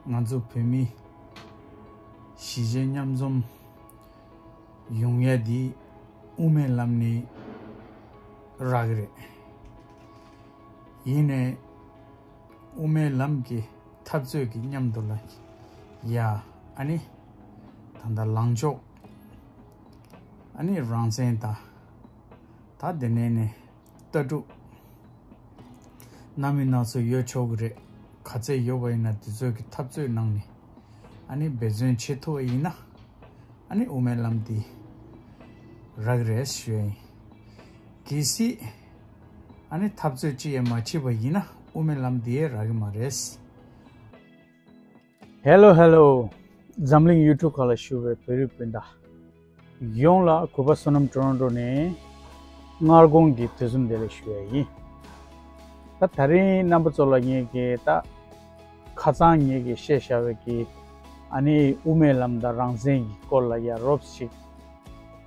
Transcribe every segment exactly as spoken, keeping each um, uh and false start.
ང་ཚོ་བོད་མི་གཞིས་བྱེས་མཉམ་འཛོམས་ཡོང་ཡ་འདི་དབུ་མའི་ལམ་ནས་རག་གི་རེད། ཡིན་ནའི་དབུ་མའི་ལམ་གྱི་འཐབ་རྩོད་ཀྱི་མཉམ་དུ་ལ་ཡ་ཨ་ནི་ད་ལྟ་ལངས་ཕྱོགས་ཨ་ནི་རང་བཙན་དང་ད་དེ་ནས་ནས་ལྟ་གྲུབ་སྣ་མིན་སྣ་ཚོགས་ཡོད་ཆོག་གི་རེད། ག་ཚད་ཡོད་པ་ཡིན་ན་དེ་ཚོ་གི་འཐབ་རྩོད་ནང་ནས་ཨ་ནི་འབད་བརྩོན་བྱེད་ཐུབ་པ་ཡིན་ན་ཨ་ནི་དབུ་མའི་ལམ་འདི་རག་གི་རེད་ཞུ་ཡ་ཡིན། གལ་སྲིད་ཨ་ནི་འཐབ་རྩོད་ཅི་ཡང་མ་བྱེད་པ་ཡིན་ན་དབུ་མའི་ལམ་འདི་ཡང་རག་གི་མ་རེད། ཧེ་ལོ་ཧེ་ལོ། འཛམ་གླིང་YouTube་ཁག་ལ་བཞུགས་པའི་བོད་རིགས་སྤུན་ཟླ་ཡོངས་ལ་གུས་པ་བསོད་ནམས་ཊོ་རོན་ཊོ་ནས་སྔ་དགོང་གི་དུས་གསུམ་བདེ་ལེགས་ཞུ་ཡ་ཡིན། ད་དེ་རིང་རྣམ་པ་ཚོ་ལ་ངས་ཀྱི་ད་ཁ་སང་ངས་ཀྱི་བཤད་བཞག་པའི་གི་ཨ་ནི་དབུ་མའི་ལམ་དང་རང་བཙན་གྱི་སྐོར་ལ་ཡ་རོབ་ཅིག་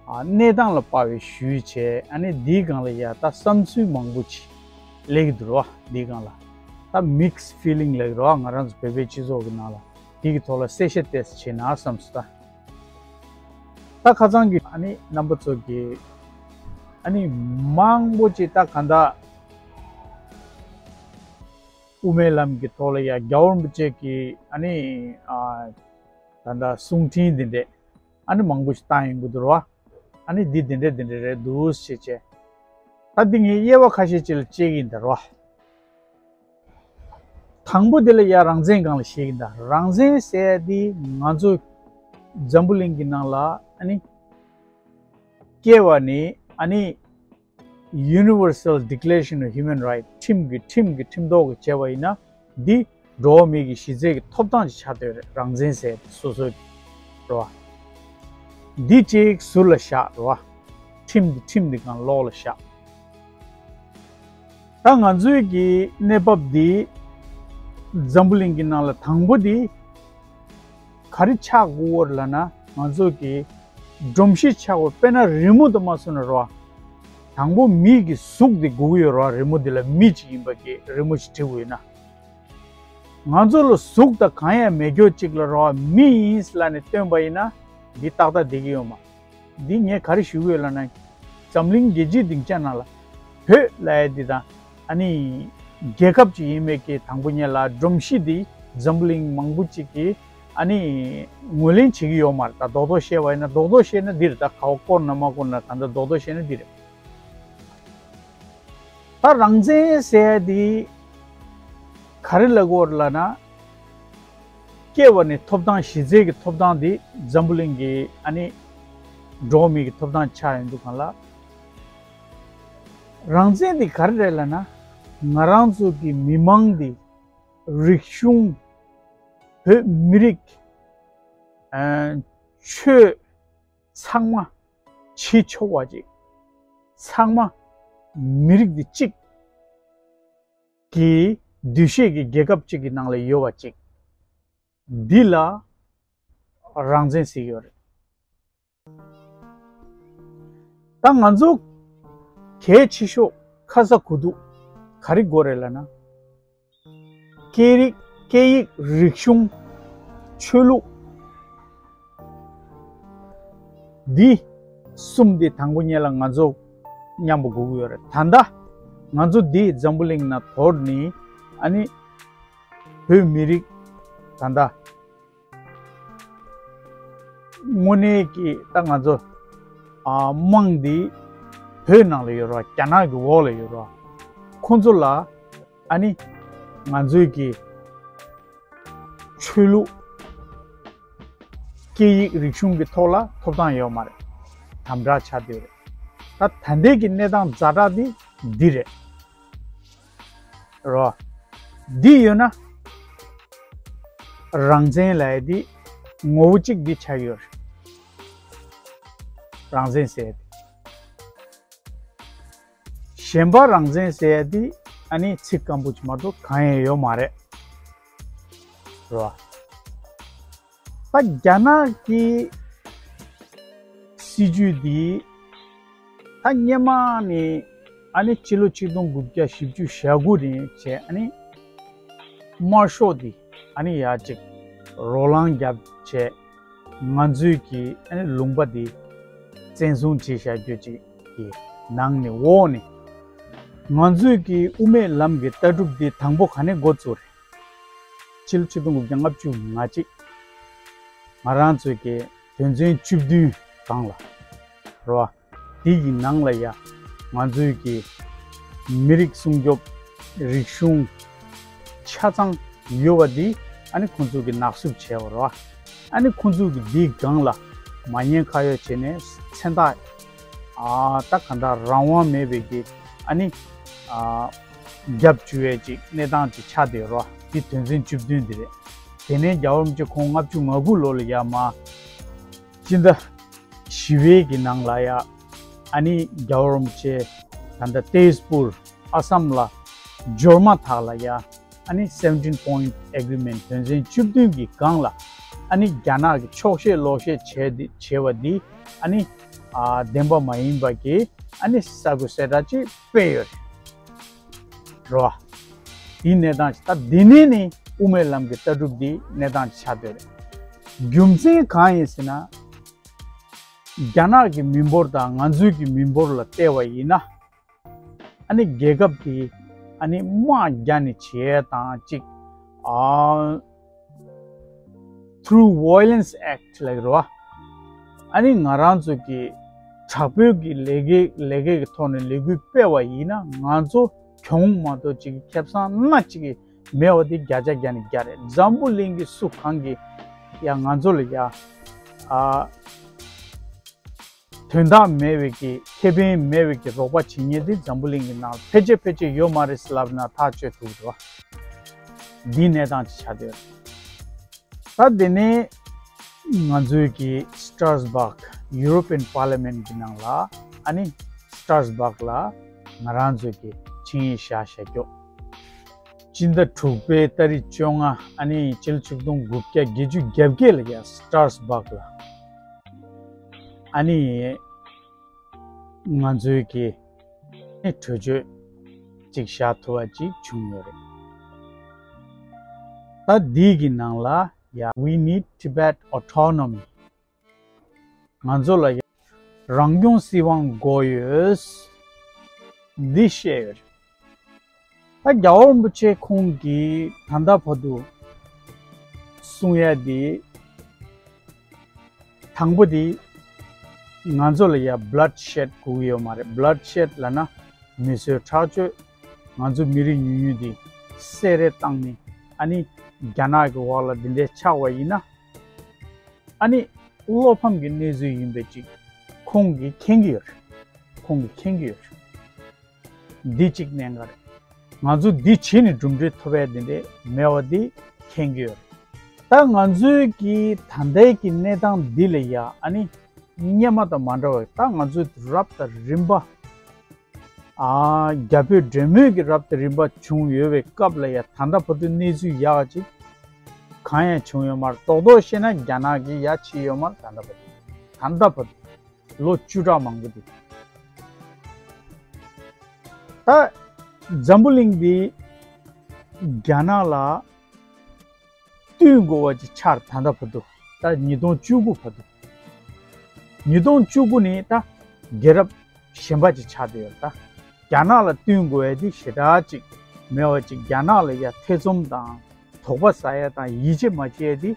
ཨ་གནས་སྟངས་ལ་དཔག་པའི་ཞུས་བྱས། ཨ་ནི་འདིའི་སྒང་ལ་ཡ་ད་བསམ་ཚུལ་མང་པོ་ཅིག་སླེབས་ཀྱི་འདུག་རོ། འདིའི་སྒང་ལ་ད་mixed feeling་ལབ་ཀྱི་རོ། ང་རང་ཚོ་བོད་པའི་སྤྱི་ཚོགས་ཀྱི་ནང་ལ་འདི་གི་ཐོག་ལ་གསལ་བཤད་ཏོག་ཙམ་བྱས་ན་བསམ་སོང་ད། ད་ཁ་སང་གི་ཨ་ནི་རྣམ་པ་ཚོ་གི་ཨ་ནི་མང་པོ་ཅིག་ད་ག་འདྲ་དབུ་མའི་ལམ་གྱི་ཐོག་ལ་ཡ་རྒྱལ་བ་རིན་པོ་ཆེ་གི་ཨ་ནི་ཨ་ད་ལྟ་གསུང་འཕྲིན་འདི་འདྲས་ཨ་ནི་མང་པོ་ཞིག་བཏང་ཡོང་གི་འདུག་རོ། ཨ་ནི་འདི་འདི་འདྲས་འདི་འདྲས་རེད་འདུག་ཞེས་བྱས། ད་འདི་ངས་དབྱེ་བ་ཁ་ཤས་ཅིག་ལ་དཔྱད་ཀྱི་ཡིན་ད་རོ། དང་པོ་དེ་ལ་ཡ་རང་བཙན་སྒང་ལ་བཤད་ཀྱི་ཡིན་ད། རང་བཙན་ཟེར་ཡ་འདི་ང་ཚོ་འཛམ་བུ་གླིང་གི་ནང་ལ་ཨ་ནི་སྐྱེ་བ་ནི་ཨ་ནི་Universal Declaration of Human Rights ཁྲིམས་ཀྱི་ཁྲིམས་ཀྱི་ཁྲིམས་ཐོག་གི་བྱས་པ་ཡིན་ན་འདི་འགྲོ་བ་མི་གི་གཞི་རྩའི་གི་ཐོབ་ཐང་ཅིག་ཆགས་བསྡད་ཡོད་རེད། རང་བཙན་ཟེར་སོ་སོའི་རེད་བ། འདི་གཅིག་ཟུར་ལ་བཞག་རེད་བ། ཁྲིམས་འདི་ཁྲིམས་འདི་སྒང་ལོགས་ལ་བཞག་ད་ང་ཚོའི་གི་གནས་བབ་འདི་འཛམ་བུ་གླིང་གི་ནང་ལ་དང་པོ་འདི་ག་རེ་ཆགས་དགོས་ལབ་ན་ང་ཚོ་གི་སྒྲོམ་གཞི་ཆགས་དགོས། དཔེར་ན་རི་མོ་དུ་མ་བཟོ་ན་རོ། དང་པོ་མི་གི་གཟུགས་འདི་དགོས་ཀྱི་ཡོད་རོ། རི་མོ་འདི་ལ་མི་གཅིག་ཡིན་པ་གི་རི་མོ་ཞིག་བྲིས་དགོས་ཡོད་ན། ང་ཚོ་ལ་གཟུགས་དང་གང་ཡང་མེད་རྒྱུ་གཅིག་ལ་རོ་མི་ཡིན་ལབ་ནས་སྟོན་པ་ཡིན་ན་འདི་ཏག་ཏག་བསྡད་ཀྱི་ཡོད་མ། འདི་ངས་ག་རེ་ཞུ་གི་ཡོད་ལབ་ན། འཛམ་གླིང་རྒྱལ་སྤྱིའི་སྡིངས་ཆ་ནང་ལ་བོད་ལབ་ཡ་འདི་དང་ཨ་ནི་རྒྱལ་ཁབ་ཅིག་ཡིན་མེད་ཀྱི་དང་པོ་ཉིད་ལ་སྒྲོམ་གཞི་འདི་འཛམ་བུ་གླིང་མང་པོ་ཅིག་གིས་ཨ་ནི་ངོས་ལེན་བྱེད་ཀྱི་ཡོད་མ་རེད། ད་རྡོག་རྡོག་བཤད་པ་ཡིན་ན་རྡོག་རྡོག་བཤད་ན་འདི་རེད། ད་ག་བ་བསྐོར་ན་མ་བསྐོར་ན་ད་ལྟ་རྡོག་རྡོག་བཤད་ན་འདི་རེད། ད་རང་བཙན་ཟེར་ཡ་འདི་ག་རེ་ལབ་དགོས་རེད་ལབ་ན། སྐྱེ་བ་ནི་ཐོབ་ཐང་གཞི་རྩའི་གི་ཐོབ་ཐང་འདི་འཛམ་བུ་གླིང་གི་ཨ་ནི་འགྲོ་བ་མི་གི་ཐོབ་ཐང་ཆགས་ཡོང་དུས་སྒང་ལ། རང་བཙན་འདི་ག་རེ་རེད་ལབ་ན། ང་རང་ཚོ་གི་མི་མང་འདི་རིག་གཞུང་བོད་མི་རིགས་ཨ་ཆོས་ཚང་མ་བྱེད་ཆོག་པ་ཅིག་ཚང་མ་མི་རིགས་འདི་གཅིག་གི་འདུ་ཤེས་ཀྱི་རྒྱལ་ཁབ་ཅིག་གི་ནང་ལ་ཡོད་པ་ཅིག་འདི་ལ་རང་བཙན་ཟེར་གྱི་ཡོད་རེད། ད་ང་ཚོ་གལ་ཆེ་ཤོས་ཁ་ས་གོ་དུས་ག་རེ་དགོས་རེད་ལབ་ན། སྐད་རིགས་སྐད་ཡིག་རིག་གཞུང་ཆོས་ལུགས་འདི་གསུམ་འདི་དང་པོ་ཉིད་ལ་ང་ཚོ་མཉམ་པོ་དགོས་ཀྱི་ཡོད་རེད། ད་ལྟ་ང་ཚོ་འདི་འཛམ་བུ་གླིང་ནང་དོར་ནི་ཨ་ནི་བོད་མི་རིགས་ད་ལྟ་དངོས་གནས་ཀྱི་ད་ང་ཚོ་ཨ་དམངས་འདི་བོད་ནང་ལ་ཡོད་རེད་བ། རྒྱ་ནག་གི་འོག་ལ་ཡོད་རེད་བ། ཁོང་ཚོ་ལ་ཨ་ནི་ང་ཚོའི་གི་ཆོས་ལུགས་སྐད་ཡིག་རིག་གཞུང་གི་ཐོག་ལ་ཐོབ་ཐང་ཡོད་མ་རེད། དམ་དྲག་ཆགས་བསྡད་རེད། ད་ད་ལྟའི་གི་གནས་སྟངས་ཛ་དྲག་འདི་འདི་རེད། རོ། འདི་ཡོད་ན་རང་བཙན་ལབ་ཡ་འདི་ངོ་བོ་གཅིག་འདི་ཆགས་ཡོད་རེད། རང་བཙན་ཟེར་ཡ་འདི། གཞན་པ་རང་བཙན་ཟེར་ཡ་འདི་ཨ་ནི་ཚིག་སྐམ་པོ་ཅིག་མ་གཏོགས་གང་ཡང་ཡོད་མ་རེད། རོ། ད་རྒྱ་ནག་གི་སྲིད་ཇུས་འདི་ད་སྔོན་མ་ནས་ཨ་ནི་ཕྱི་ལོ་ཆིག་སྟོང་དགུ་བརྒྱ་བཞི་བཅུ་ཞེ་དགུ་ནས་བྱས་ཨ་ནི་དམར་ཤོག་འདི་ཨ་ནི་ཡ་གཅིག་ རོ་ལངས་བརྒྱབ་བྱས། ང་ཚོའི་གི་ཨ་ནི་ལུང་པ་འདི་བཙན་བཟུང་བྱས་བཞག་རྒྱུ་ཅིག་གི་ནང་ནས་འོག་ནས་ང་ཚོའི་གི་དབུ་མའི་ལམ་གྱི་ལྟ་གྲུབ་འདི་དང་པོ་ག་ནས་འགོ་བཙུགས་རེད། ཕྱི་ལོ་ཆིག་སྟོང་དགུ་བརྒྱ་ལྔ་བཅུ་ང་གཅིག་ང་རང་ཚོའི་གི་དོན་ཚན་བཅུ་བདུན་སྒང་ལ་རོ། དེ་ཡི་ནང་ལ་ཡ་ང་ཚོའི་གི་མི་རིགས་སྲུང་སྐྱོབ་རིག་གཞུང་ཆ་ཚང་ཡོད་པ་འདི་ཨ་ནི་ཁོང་ཚོ་གི་ནག་བསུབ་བྱས་པ་རོ། ཨ་ནི་ཁོང་ཚོ་གི་འདིའི་སྒང་ལ་མ་ཉེས་ཁ་གཡོག་བྱས་ནས་མཚན་རྟགས་ཨ་ད་ག་འདྲ་རང་དབང་མེད་པའི་གི་ཨ་ནི་ཨ་རྒྱབ་བཅུག་ཡས་ཅིག་གནས་སྟངས་ཅིག་ཆགས་བསྡད་རོ། འདི་དོན་ཚན་བཅུ་བདུན་འདི་རེད། དེ་ནས་རྒྱལ་བ་རིན་པོ་ཆེ་ཁོང་ལྔ་བཅུ་ང་དགུ་ལོ་ལ་ཡ་མ་སྤྱི་ཟླ་བཞི་པའི་གི་ནང་ལ་ཡ་ཨ་ནི་རྒྱལ་བ་རིན་པོ་ཆེ་ད་ལྟ་ཏེས་པུར་ཨ་སམ་ལ་འབྱོར་མ་ཐག་ལ་ཡ་ཨ་ནི་seventeen point agreement དོན་ཚན་བཅུ་བདུན་གི་སྒང་ལ་ཨ་ནི་རྒྱ་ནག་གི་འཁྱོག་བཤད་ལོག་བཤད་བྱས་ཏེ་བྱས་པ་འདི་ཨ་ནི་ཨ་བདེན་པ་མ་ཡིན་པ་གི་ཨ་ནི་ས་ཁུ་གསལ་བསྒྲགས་ཅིག་སྤེལ་ཡོད་རེད་རོ། དེའི་གནས་སྟངས་ཅིག་ད་འདི་ནས་ནི་དབུ་མའི་ལམ་གི་ལྟ་གྲུབ་འདི་གནས་སྟངས་ཅིག་ཆགས་བསྡད་རེད། རྒྱུ་མཚན་གང་ཡིན་ཟེར་ན། རྒྱ་ནག་གི་མི་འབོར་དང་ང་ཚོའི་གི་མི་འབོར་ལ་བལྟས་པ་ཡིན་ན། ཨ་ནི་རྒྱལ་ཁབ་དེ་ཨ་ནི་དམག་རྒྱག་ནས་བྱས་དང་གཅིག་ཨ་Through Violence Act ལབ་ཀྱི་རེད་བ། ཨ་ནི་ང་རང་ཚོ་གི་དྲག་པོའི་གི་ལས་ཀའི་ལས་ཀའི་གི་ཐོག་ནས་ལས་འགུལ་སྤེལ་བ་ཡིན་ན་ང་ཚོ་གྱོང་མ་གཏོགས་གཅིག་གི་ཁེ་བཟང་སྣ་གཅིག་གི་མེད་པ་དེ་བརྒྱ་ཆ་བརྒྱ་ནས་བརྒྱ་རེད། འཛམ་བུ་གླིང་གི་སུ་གང་གི་ཡ་ང་ཚོ་ལ་ཡ་ཨ་དོན་དག་མེད་པའི་གི་ཁེ་ཕན་མེད་པའི་གི་རོགས་པ་བྱེད་མཁན་དེ་འཛམ་བུ་གླིང་གི་ནང་ཕལ་ཆེར་ཕལ་ཆེར་ཡོད་མ་རེད་ཟེར་ལབ་ན་ཐག་གཅོད་ཐུབ་འགྲོ། འདིའི་གནས་སྟངས་ཅིག་ཆགས་བསྡད་ཡོད། ད་དེ་ནས་ང་ཚོའི་གི་Strasbourg European Parliament གི་ནང་ལ་ཨ་ནི་Strasbourg ལ་ང་རང་ཚོའི་གི་ཆིངས་ཡིག་བཞག་བཞག་རྒྱུ། སྤྱི་ཟླ་དྲུག་པའི་ཏ་རིག་བཅོ་ལྔ་ཨ་ནི་སྤྱི་ལོ་ཆིག་སྟོང་དགུ་བརྒྱ་བརྒྱད་ཅུ་གྱ་བརྒྱད་ལ་ཡ་Strasbourg ལ་ཨ་ནི་ང་ཚོའི་གི་ནི་གྲོས་ཆོད་ཅིག་བཞག་ཐུབ་པ་ཅིག་བྱུང་ཡོད་རེད། ད་འདི་གི་ནང་ལ་ཡ་We need Tibet autonomy ང་ཚོ་ལ་ཡ་རང་སྐྱོང་སྲིད་དབང་དགོས་ཡོད། འདི་བཤད་ཡོད་རེད། ད་རྒྱལ་བ་རིན་པོ་ཆེ་ཁོང་གིས་ད་ལྟ་བར་དུ་གསུང་ཡ་འདི། དང་པོ་དེ། ང་ཚོ་ལ་ཡ་blood shed དགོས་ཀྱི་ཡོད་མ་རེད། Blood shed ལབ་ན་མི་གསོད་ཁྲག་སྦྱོར། ང་ཚོ་མི་རིགས་ཉུང་ཉུང་དེ་བསད་རེས་བཏང་ནས་ཨ་ནི་རྒྱ་ནག་གི་འོག་ལ་འདི་འདྲའི་ཆགས་པ་ཡིན་ན། ཨ་ནི་བློ་ཕམ་གྱི་གནས་ཚུལ་ཡིན་པའི་ཅིག་ཁོང་གིས་མཁྱེན་གྱི་ཡོད་རེད། ཁོང་གིས་མཁྱེན་གྱི་ཡོད་རེད། འདི་གཅིག་གནད་འགག་རེད། ང་ཚོ་འདི་བྱས་ནས་གྲུབ་འབྲས་ཐོབ་ཡ་དེ་འདྲས་མེད་པ་འདི་མཁྱེན་གྱི་ཡོད་རེད། ད་ང་ཚོའི་གི་ད་ལྟའི་གི་གནས་སྟངས་འདི་ལ་ཡ་ཨ་ནི་སྔོན་མ་དང་མ་འདྲ་བ་ད་ང་ཚོའི་རབ་དང་རིམ་པ་ཨ་རྒྱ་བོད་འབྲེལ་མོལ་གྱི་རབ་དང་རིམ་པ་བྱུང་ཡོད་པའི་སྐབས་ལ་ཡ་ད་ལྟ་བར་དུ་གནས་ཚུལ་ཡག་ཅིག་གང་ཡང་བྱུང་ཡོད་མ་རེད། རྡོག་རྡོག་བཤད་ན་རྒྱ་ནག་གིས་ཡ་བྱས་ཡོད་མ་རེད། ད་ལྟ་བར་དུ་ད་ལྟ་བར་དུ། ལོ་བཅུ་ཕྲག་མང་པོ་འདུག་ད་འཛམ་བུ་གླིང་འདི་རྒྱ་ནག་ལ་བསྟུན་དགོས་པ་ཅིག་ཆགས། ད་ལྟ་བར་དུ་ད་ཉིས་སྟོང་བཅུ་དགུ་བར་དུ། ཉིས་སྟོང་བཅུ་དགུ་ནས་ད་རྒྱལ་རབས་གཞན་པ་ཅིག་ཆགས་བསྡད་ཡོད། ད་རྒྱ་ནག་ལ་བསྟུན་དགོས་ཡ་དེ་ཞེ་དྲག་ཅིག་མེད་པ་ཅིག་རྒྱ་ནག་ལ་ཡ་ཐེ་ཚོམ་དང་དོགས་པ་ཟ་ཡ་དང་ཡིད་ཆེས་མ་བྱེད་ཡ་དེ་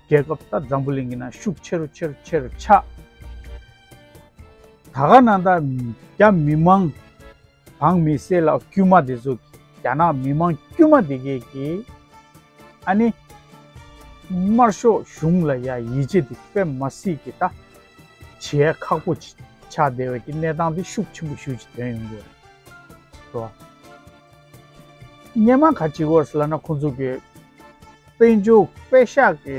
རྒྱལ་ཁབ་ད་འཛམ་བུ་གླིང་གི་ནང་ཤུགས་ཆེ་རུ་ཆེ་རུ་ཆེ་རུ་ཆགས། ད་ག་ནང་ད་རྒྱ་མི་མང་བང་མི་སེར་ལ་དཀྱུས་མ་དེ་ཚོ་རྒྱ་ནག་མི་མང་དཀྱུས་མ་དེ་གས་ཀྱིས་ཨ་ནི་དམར་ཤོག་གཞུང་ལ་ཡ་ཡིད་ཆེས་དེ་དཔེ་མ་སྲིད་ཀྱི་ད་བྱེད་ཡ་ཁག་པོ་ཆགས་བསྡད་པའི་གི་གནས་སྟངས་དེ་ཤུགས་ཆེན་པོ་ཞེ་ཅིག་ཐོན་ཡོང་གི་ཡོད་རེད། སྙན་མ་ག་ཅིག་བར་ལ་ན་ཁོང་ཚོ་གི་དཔལ་འབྱོར་པེ་ཤག་གི་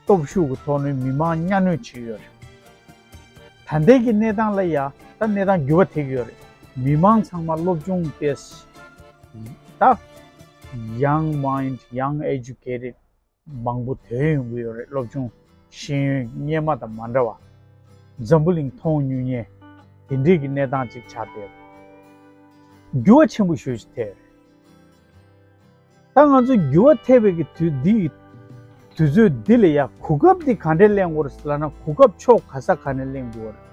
སྟོབས་ཤུགས་ཀྱི་ཐོག་ནས་མི་མང་གཉའ་གནོན་བྱེད་ཀྱི་ཡོད་རེད། ད་ལྟའི་གི་གནས་སྟངས་ལ་ཡ་ད་གནས་སྟངས་འགྱུར་བ་ཐེབས་ཀྱི་ཡོད་རེད། མི་མང་ཚང་མ་སློབ་སྦྱོང་ཏེས་ད་young mind, young educated མང་པོ་ཐོན་ཡོང་གི་ཡོད་རེད། སློབ་སྦྱོང་ཤེས་ཡོན་སྔོན་མ་དང་མ་འདྲ་བ། འཛམ་བུ་གླིང་མཐོང་མྱོང་མཁན་དེ་འདྲའི་གི་གནས་སྟངས་ཅིག་ཆགས་བསྡད་ཡོད་རེད། འགྱུར་བ་ཆེན་པོ་ཞེ་ཅིག་ཐེབས་རེད། ད་ང་ཚོ་འགྱུར་བ་ཐེབས་པའི་གི་དུས་འདི་ཡི་ དུས་ཚོད་འདི་ལ་ཡ་གོ་སྐབས་འདི་ག་འདྲས་ལེན་དགོས་རེད་ལབ་ན། གོ་སྐབས་ཕྱོགས་ག་ས་ག་ནས་ལེན་དགོས་རེད།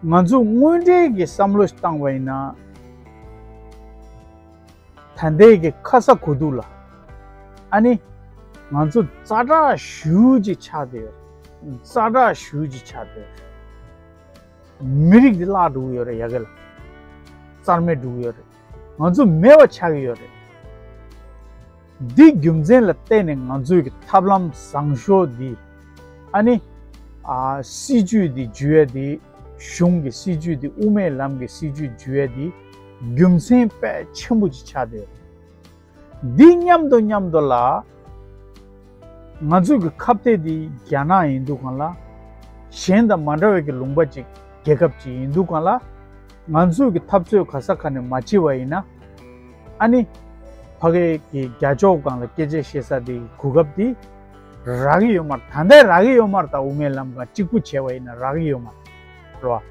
ང་ཚོ་དངོས་འབྲེལ་གྱི་བསམ་བློ་ཞིག་བཏང་བ་ཡིན་ན། ད་ལྟའི་གི་ཁ་ས་གོ་ཐོག་ལ། ཨ་ནི། ང་ཚོ་ཛ་དྲག་ཞེ་པོ་ཅིག་ཆགས་བསྡད་ཡོད་རེད། ཛ་དྲག་ཞེ་པོ་ཅིག་ཆགས་བསྡད་ཡོད་རེད། མི་རིགས་འདི་བརླག་འགྲོ་གི་ཡོད་རེད། ཡ་གི་ལ། རྩ་མེད་འགྲོ་གི་ཡོད་རེད། ང་ཚོ་མེད་པ་ཆགས་ཀྱི་ཡོད་རེད། འདི་རྒྱུ་མཚན་ལ་བརྟེན་ནས་ང་ཚོའི་གི་ཐབས་ལམ་བཟང་ཤོས་འདི། ཨ་ནི། ཨ། སྲིད་ཇུས་འདི་བརྒྱུད་ཡ་འདི། གཞུང་གི་སྲིད་ཇུས་འདི། དབུ་མའི་ལམ་གྱི་སྲིད་ཇུས་བརྒྱུད་ཡ་འདི། རྒྱུ་མཚན་དཔེ་ཆེན་པོ་ཅིག་ཆགས་བསྡད་ཡོད་རེད། འདི་མཉམ་དུ་མཉམ་དུ་ལ། ང་ཚོའི་གི་ཁ་གཏད་འདི་རྒྱ་ནག་ཡིན་དུས་སྒང་ལ། གཞན་དང་མ་འདྲ་བའི་གི་ལུང་པ་ཅིག་རྒྱལ་ཁབ་ཅིག་ཡིན་དུས་སྒང་ལ། ང་ཚོའི་གི་འཐབ་རྩོད་ག་ས་ག་ནས་མ་བྱས་པ་ཡིན་ན། ཨ་ནི། ཕ་གི་གི་རྒྱ་ཕྱོགས་སྒང་ལ་སྐད་ཆ་བཤད་ས་དེ་གི་གོ་སྐབས་དེ་རག་གི་ཡོད་མ་རེད། ད་ལྟ་རག་གི་ཡོད་མ་རེད། ད་དབུ་མའི་ལམ་སྒང་གཅིག་པུ་བྱས་པ་ཡིན་ན་རག་གི་ཡོད་མ་རེད། རེད་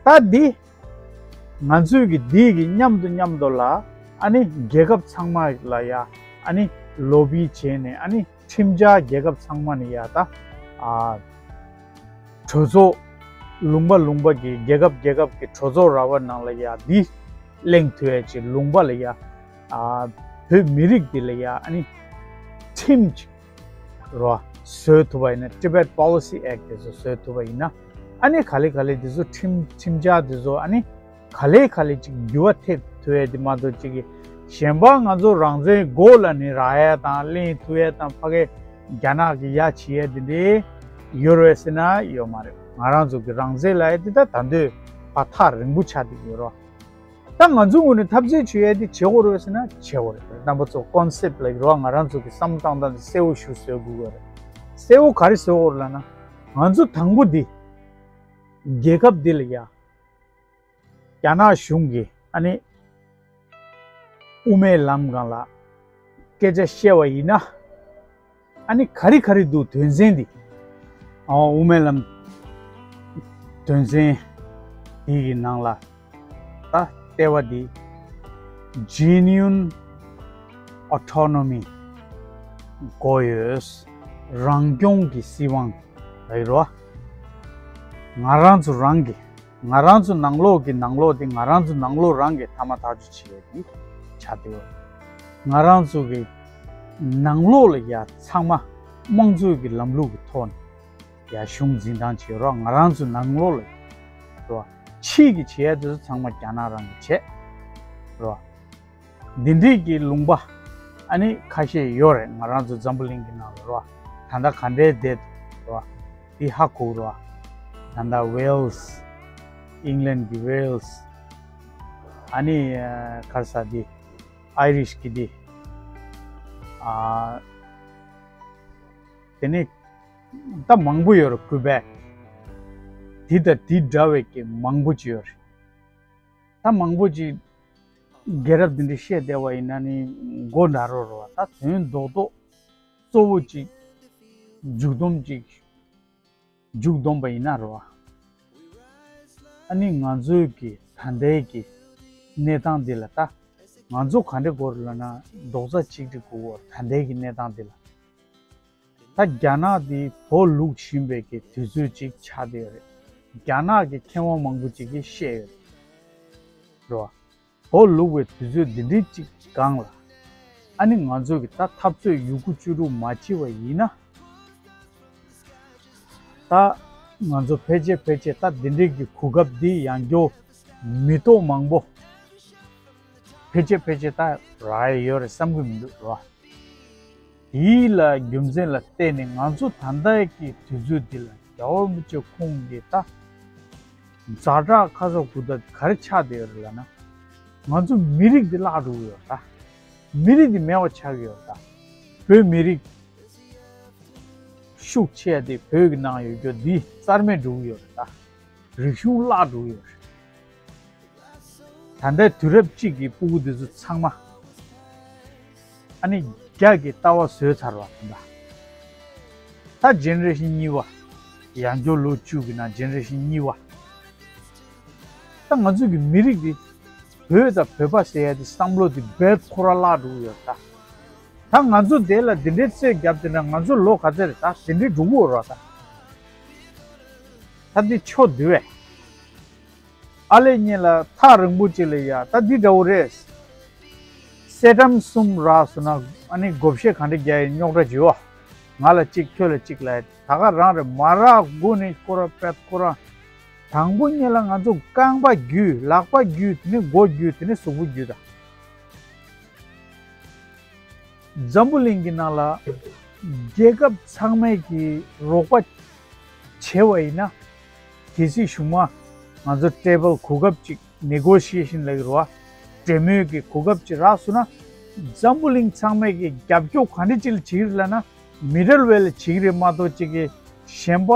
བ། ད་འདི། ང་ཚོའི་གི་འདི་གི་མཉམ་དུ་མཉམ་དུ་ལ། ཨ་ནི་རྒྱལ་ཁབ་ཚང་མ་ལ་ཡ། ཨ་ནི་ལོ་བི་བྱས་ནས། ཨ་ནི་ཁྲིམས་འཆར་རྒྱལ་ཁབ་ཚང་མ་ནས་ཡ་ད། ཨ། གྲོས་ཚོགས། ལུང་པ་ལུང་པ་གི་རྒྱལ་ཁབ་རྒྱལ་ཁབ་ཀྱི་གྲོས་ཚོགས་ར་བ་ནང་ལ་ཡ་འདི་གླེང་ཐུབ་ཡ་ཅིག་ལུང་པ་ལ་ཡ། ཨ། བོད་མི་རིགས་འདི་ལ་ཡ། ཨ་ནི་ཁྲིམས་ཅིག་ར་བཟོ་ཐུབ་པ་ཡིན་ན། Tibet Policy Act དེ་ཚོ་བཟོ་ཐུབ་པ་ཡིན་ན། ཨ་ནི་ག་ལེ་ག་ལེ་དེ་ཚོ་ཁྲིམས་ཁྲིམས་འཆར་དེ་ཚོ། ཨ་ནི་ག་ལེ་ག་ལེ་ཅིག་འགྱུར་བ་ཐེབས་ཐུབ་ཡ་དེ་མ་གཏོགས། ཅིག་གི་གཞན་པ་ང་ཚོ་རང་བཙན་མགོ་ལ་ནི་རག་ཡ་དང་གླེང་ཐུབ་ཡ་དང་། ཕ་གི་རྒྱ་ནག་གི་ཡ་བྱེད་ཡ་དེ་འདྲའི་ཡོད་རེད་ཟེར་ན་ཡོད་མ་རེད། ང་རང་ཚོ་གི་རང་བཙན་ལབ་ཡ་དེ་ད་ད་དུང་ཕར་ཐག་རིང་པོ་ཆགས་བསྡད་ཡོད་རེད། ད་ང་ཚོའི་ངོས་ནས་འཐབ་རྩོད་བྱེད་ཡ་དེ་བྱེད་དགོས་རེད་ཟེར་ན་བྱེད་དགོས་རེད། རྣམ་པ་ཚོ། ཀོན་སེབ་ལ་ཡོད་རེད། ང་རང་ཚོ་གི་བསམ་བློ་བཏང་སྟངས་དེ་གསལ་བོ་ཞིག་བཟོ་དགོས་ཀྱི་རེད། གསལ་བོ་ག་རེ་བཟོ་དགོས་རེད་ལབ་ན། ང་ཚོ་དང་པོ་འདི་རྒྱལ་ཁབ་འདི་ལ་ཡ། རྒྱ་ནག་གཞུང་གིས་ཨ་ནི་དབུ་མའི་ལམ་སྒང་ལ་སྐད་ཆ་བཤད་པ་ཡིན་ན། ཨ་ནི་ག་རེ་ག་རེ་འདུག་དོན་ཚན་འདི། ཨ། དབུ་མའི་ལམ་དོན་ཚན་འདི་གི་ནང་ལ། ད་ལྟེ་བ་འདི་genuine autonomy དགོས་ཡོད། རང་སྐྱོང་གི་སྲིད་དབང་ལབ་ཡོད་རེད་བ། ང་རང་ཚོ་རང་གི། ང་རང་ཚོ་ནང་ལོགས་ཀྱི་ནང་ལོགས་དེ་ང་རང་ཚོ་ནང་ལོགས་རང་གིས་ཐ་མ་ཐག་གཅོད་བྱེད་ཡ་དེ་ཆགས་བསྡད་ཡོད། ང་རང་ཚོ་གི་ནང་ལོགས་ལ་ཡ་ཚང་མ་དམངས་གཙོའི་གི་ལམ་ལུགས་ཀྱི་ཐོག་ནས་ཡ་གཞུང་འཛིན་སྟངས་བྱེད་རོགས། ང་རང་ཚོ་ནང་ལོགས་ལ་རོགས། ཕྱིའི་གི་བྱེད་ཡ་དེ་ཚོ་ཚང་མ་རྒྱ་ནག་རང་གིས་བྱེད་རོགས། འདི་འདྲའི་གི་ལུང་པ་ཨ་ནི་ཁ་ཤས་ཡོད་རེད། ང་རང་ཚོ་འཛམ་བུ་གླིང་གི་ནང་ལ་རོ། ད་ལྟ་ག་འདྲའི་བསྡད་འདུག་རོ། འདི་ཧ་གོ་རོ། ད་ལྟ་ཝེལ་སི། ཨིང་ལན་གྱི་ཝེལ་སི། ཨ་ནི་ག་རེ་ཟེར་འདི། ཨའི་རིཤ་གི་འདི། ཨ། དེ་ནས་ད་མང་པོ་ཡོད་རེད། ཀུ་བེག། འདི་དང་འདི་འདྲ་བའི་གི་མང་པོ་ཅིག་ཡོད་རེད། ད་མང་པོ་ཅིག་རྒྱལ་རབས་འདི་འདྲ་བཤད་བསྡད་པ་ཡིན་ན་ནི་མགོ་འདྲ་རོ་རོ། ད་དོན་རྡོག་རྡོག་གཙོ་བོ་ཅིག་མཇུག་སྡོམ་ཅིག་མཇུག་སྡོམ་པ་ཡིན་ན་རོ། ཨ་ནི་ང་ཚོའི་གི་ད་ལྟའི་གི་གནས་སྟངས་འདི་ལ་ད་ང་ཚོ་ག་འདྲ་དགོས་རེད་ལབ་ན། རྡོག་རྩ་གཅིག་སྒྲིལ་དགོས་རེད། ད་ལྟའི་གི་གནས་སྟངས་འདི་ལ། ད་རྒྱ་ནག་འདི་སྦོ་ལུག་བཞིན་པའི་གི་དུས་ཚོད་ཅིག་ཆགས་བསྡད་ཡོད་རེད། རྒྱ་ནག་གི་མཁས་དབང་མང་པོ་ཅིག་གིས་བཤད་ཡོད་རེད། རོ། སྦོ་ལུག་པའི་དུས་ཚོད་འདི་འདྲའི་ཅིག་སྒང་ལ། ཨ་ནི་ང་ཚོ་གི་ད་འཐབ་རྩོད་ཡོད་རྒུ་བཅུ་དྲུག་མ་བྱས་པ་ཡིན་ན། ད་ང་ཚོ་ཕལ་ཆེར་ཕལ་ཆེར་ད་འདི་འདྲའི་གི་གོ་སྐབས་འདི་ཡང་སྐྱར་མི་ཐོག་མང་པོ། ཕལ་ཆེར་ཕལ་ཆེར་ད་རག་ཡ་ཡོད་རེད་བསམ་གི་མི་འདུག་རོ། དེའི་ལ་རྒྱུ་མཚན་ལ་བརྟེན་ནས་ང་ཚོ་ད་ལྟའི་གི་དུས་ཚོད་འདི་ལ་རྒྱལ་བ་རིན་པོ་ཆེ་ཁོང་གིས་ད་ཛ་དྲག་ཁ་ས་གོ་ཐོག་ག་རེ་ཆགས་བསྡད་ཡོད་རེད་ལབ་ན། ང་ཚོ་མི་རིགས་འདི་བརླག་འགྲོ་གི་ཡོད་རེད་ད། མི་རིགས་འདི་མེད་པ་ཆགས་ཀྱི་ཡོད་རེད་ད། བོད་མི་རིགས་ཤུགས་ཆེ་དེ་བོད་ཀྱི་ནང་ཡོད་རྒྱུ་འདི་རྩ་མེད་འགྲོ་གི་ཡོད་རེད་ད། རིག་གཞུང་བརླག་འགྲོ་གི་ཡོད་རེད། ད་ལྟའི་དུས་རབས་གཅིག་གི་སྤུ་གུ་འདི་ཚོ་ཚང་མ་ཨ་ནི་རྒྱ་གི་ལྟ་བ་བཟོས་ཚར་བ་དང་། ད་ཇེ་ནེ་རེ་ཤན་གཉིས་པ། ཡང་སྐྱར་ལོ་བཅུ་གི་ནང་ཇེ་ནེ་རེ་ཤན་གཉིས་པ། ད་ང་ཚོ་གི་མི་རིགས་འདི་བོད་དང་བོད་པ་ཟེར་ཡ་འདི་བསམ་བློ་འདི་རྦད་ཁོ་རང་བརླག་འགྲོ་གི་ཡོད་ད། ད་ ད་ང་ཚོ་དེ་ལ་འདི་འདྲའི་རྩོད་རྒྱབ་དེ་ན་ང་ཚོ་ལོ་ག་ཚོད་རེད། ད་དེ་འདྲའི་འགྲོ་གི་ཡོད་རེད་ད། ད་འདི་ཕྱོགས་བསྡུས་བས། ཨ་ལེ་གཉིས་ལ་ཐག་རིང་པོ་ཅིག་ལ་ཡ་ད་འདི་འདྲ་བོ་རེད། སེ་ཏམ་གསུམ་རག་སོང་ན་ཨ་ནི་བགོ་བཤའ་ག་འདྲ་རྒྱག་ཡིན་རྙོག་དྲ་བྱེད་བ། ང་ལ་གཅིག་ཁྱོད་ལ་གཅིག་ལ་ད་ག་རང་རེད། མ་རག་དགོས་ནི་ཁོ་ར་པད་ཁོ་ར། དང་པོ་ཉིད་ལ་ང་ཚོ་རྐང་པ་བརྒྱུས། ལག་པ་བརྒྱུས། དེ་ནས་མགོ་བརྒྱུས། དེ་ནས་གཟུགས་པོ་བརྒྱུས་ད། འཛམ་བུ་གླིང་གི་ནང་ལ་རྒྱལ་ཁབ་ཚང་མས་ཀྱི་རོགས་པ་བྱས་པ་ཡིན་ན། གལ་སྲིད་གཞུག་མ་ང་ཚོ་ཊེ་བལ་གོ་སྐབས་ཅིག་ནེ་གོ་ཤི་ཨེ་ཤན་ལབ་ཀྱི་རེད་བ། འབྲེལ་མོལ་གྱི་གོ་སྐབས་ཅིག་རག་སོང་ན། འཛམ་བུ་གླིང་ཚང་མས་ཀྱི་རྒྱབ་སྐྱོར་ག་འདྲ་ཅིག་ལ་བྱེད་ཀྱི་རེད་ལབ་ན། མི་ཌལ་ཝེ་ལ་བྱེད་ཀྱི་རེད་མ་གཏོགས་ཅིག་གི་གཞན་པ་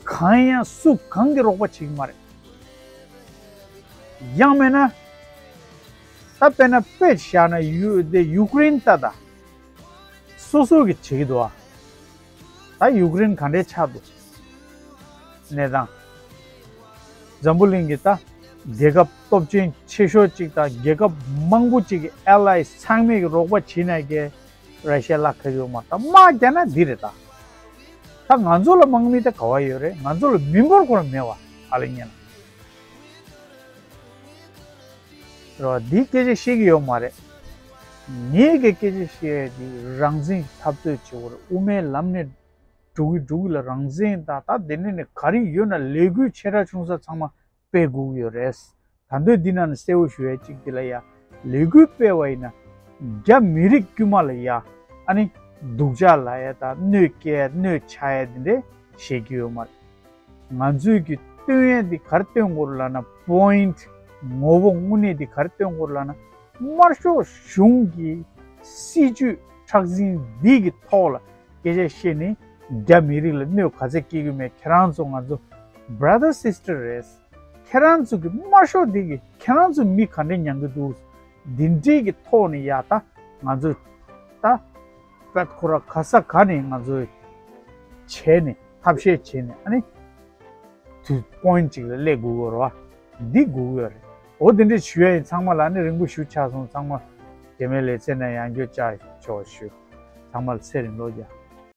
གང་ཡང་སུ་གང་གི་རོགས་པ་བྱེད་ཀྱི་མ་རེད། ཡང་མིན་ན། ད་དཔེར་ན་དཔེ་བཞག་ན་ཡུ་དེ་ཡུཀ་རེན་ལྟ་ད། སོ་སོ་གི་བྱེད་ཀྱི་འདུག་ཨ། ད་ཡུཀ་རེན་ག་འདྲའི་ཆགས་འདུག་གནས་སྟངས། འཛམ་བུ་གླིང་གི་ད་རྒྱལ་ཁབ་སྟོབས་ཆེན་ཆེ་ཤོས་གཅིག་དང་རྒྱལ་ཁབ་མང་པོ་གཅིག་གི་ཨེ་ལའི་ཚང་མས་ཀྱི་རོགས་པ་བྱེད་ན་གི་ར་ཤི་ཡ་ལ་ཁ་ཡོད་མ། ད་དམག་རྒྱག་ན་འདི་རེད་ད། ད་ང་ཚོ་ལ་དམག་མི་ད་ག་བ་ཡོད་རེད། ང་ཚོ་ལ་མི་འབོར་ཁོ་རང་མེད་བ། ཨ་ལེ་ཉན་རོ། འདིའི་སྐད་ཆ་བཤད་ཀྱི་ཡོད་མ་རེད། ངེད་ཀྱི་སྐད་ཆ་བཤད་ཡས་འདི་རང་བཙན་འཐབ་རྩོད་བྱེད་དགོས་རེད། དབུ་མའི་ལམ་ནས་འགྲོ་གི་འགྲོ་གི་ལ་རང་བཙན་དང་ད་དེ་འདྲ་ནས་ག་རེ་ཡོད་ན་ལས་འགུལ་ཆེ་ཕྲ་ཆུང་ས་ཚང་མ་སྤེལ་དགོས་ཀྱི་ཡོད་རེད། ད་དུང་འདི་ནང་ནས་གསལ་བོ་ཞུ་ཡ་གཅིག་འདི་ལ་ཡ་ལས་འགུལ་སྤེལ་བ་ཡིན་ན། རྒྱ་མི་རིགས་དཀྱུས་མ་ལ་ཡ་ཨ་ནི་སྡུག་ཅག་ལབ་ཡ་དང་གནོད་སྐྱེལ་གནོད་ཆགས་ཡ་འདི་འདྲས་བཤད་ཀྱི་ཡོད་མ་རེད། ང་ཚོས་ཀྱི་སྟོན་ཡ་འདི་ག་རེ་སྟོན་དགོས་རེད་ལབ་ན། པོ་ཡིན་ཊི་ངོ་བོ་དངོས་གནས་འདི་ག་རེ་སྟོན་དགོས་རེད་ལབ་ན། དམར་ཤོག་གཞུང་གི་སྲིད་ཇུས་མཁྲེགས་འཛིན་འདི་གི་ཐོག་ལ་སྐད་ཆ་བཤད་ནས་རྒྱ་མི་རིགས་ལ་གནོད་ག་ཚད་སྐྱེལ་གྱི་མེད། ཁྱེད་རང་ཚོ་ང་ཚོ་བྷ་ར་དར་སིས་ཊར་རེད། ཁྱེད་རང་ཚོ་གི་དམར་ཤོག་འདི་གི་ཁྱེད་རང་ཚོ་མི་ག་འདྲ་མྱང་གི་འདུག་འདི་འདྲའི་གི་ཐོག་ནས་ཡ་ད་ང་ཚོ་ད་པད་ཁོ་ར་ག་ས་ག་ནས་ང་ཚོ་བྱས་ནས་ཐབས་ཤེས་བྱས་ནས་ཨ་ནི་དུས་པོ་ཡིན་ཊི་གཅིག་ལ་སླེབས་དགོས་ཀྱི་ཡོད་རེད་བ། འདི་དགོས་ཀྱི་ཡོད་རེད། འོ་དེ་འདྲས་ཞུ་ཡ་ཡིན། ཚང་མ་ལ་ནི་རིང་པོ་ཞུ་ཆགས་སོང་། ཚང་མ་རྗེས་མའི་ལེ་ཚན་ནང་ཡང་བསྐྱར་བཅར་ཆོག་ཞུ། ཚང་མ་ལ་ཚེ་རིང་ལོ་བརྒྱ།